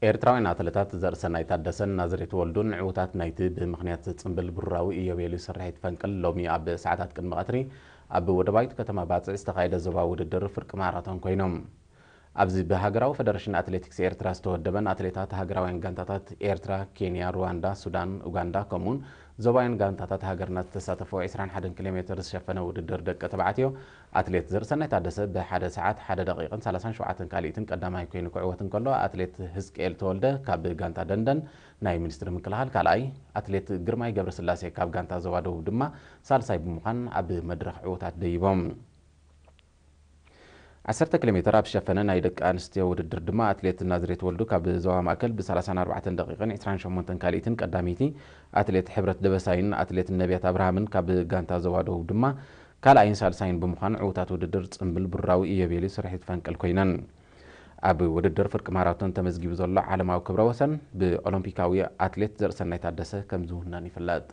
ኤርትራውያን ኣትለታት ዘርእሰናይ ታደሰን ናዝሬት ወልዱን ዕዉታት ናይቲ ብምኽንያት ጽምብል ብሩራዊ ኢዮቤልዩ ስርሒት ፈንቅል ሎሚ ኣብ ሰዓታት ቅድሚ ቀትሪ ኣብ ወደባዊት ከተማ ባጽዕ ዝተኻየደ ዞባዊ ውድድር ፍርቂ ማራቶን ኮይኖም። ኣብዚ ብሃገራዊ ፈደረሽን ኣትሌቲክስ ኤርትራ ዝተወደበን ኣትሌታት ሃገራውያን ጋንታታት ኤርትራ፣ ኬንያ፣ ሩዋንዳ፣ ሱዳን፣ ኡጋንዳ ከምኡውን ዞባውያን ጋንታታት ሃገርና ዝተሳተፈ ዕስራን ሓደን ኪሎ ሜትር ዝሸፈነ ውድድር ደቂ ተባዕትዮ ኣትሌት ዘርእሰናይ ታደሰ ብሓደ ሰዓት ሓደ ደቂቕን ሰላሳን ሸውዓተን ካልኢትን ቀዳማይ ኮይኑ ክዕወት እንከሎ፣ ኣትሌት ህዝቅኤል ተወልደ ካብ ጋንታ ደንደን ናይ ሚኒስትሪ ምክልኻል ካልኣይ፣ ኣትሌት ግርማይ ገብረስላሴ ካብ ጋንታ ዞባ ደቡብ ድማ ሳልሳይ ብምዃን ኣብ መድረኽ ዕዉታት ደይቦም። ዓሰርተ ኪሎ ሜትር ኣብ ዝሸፈነ ናይ ደቂ ኣንስትዮ ውድድር ድማ ኣትሌት ናዝሬት ወልዱ ካብ ዞባ ማእከል ብ ሰላሳን ኣርባዕተን ደቂቕን ዕስራን ሸሞንተን ካልኢትን ቀዳመይቲ፣ ኣትሌት ሕብረት ደበሳይን ኣትሌት ነቢያት ኣብርሃምን ካብ ጋንታ ዞባ ደቡብ ድማ ካልኣይን ሳልሳይን ብምዃን ዕዉታት ውድድር ጽምብል ብሩራዊ ኢዮቤልዩ ስርሒት ፈንቅል ኮይነን። ኣብ ውድድር ፍርቂ ማራቶን ተመዝጊቡ ዘሎ ዓለማዊ ክብረ ወሰን ብኦሎምፒካዊ ኣትሌት ዘርእሰናይ ታደሰ ከም ዝውነን ይፍለጥ።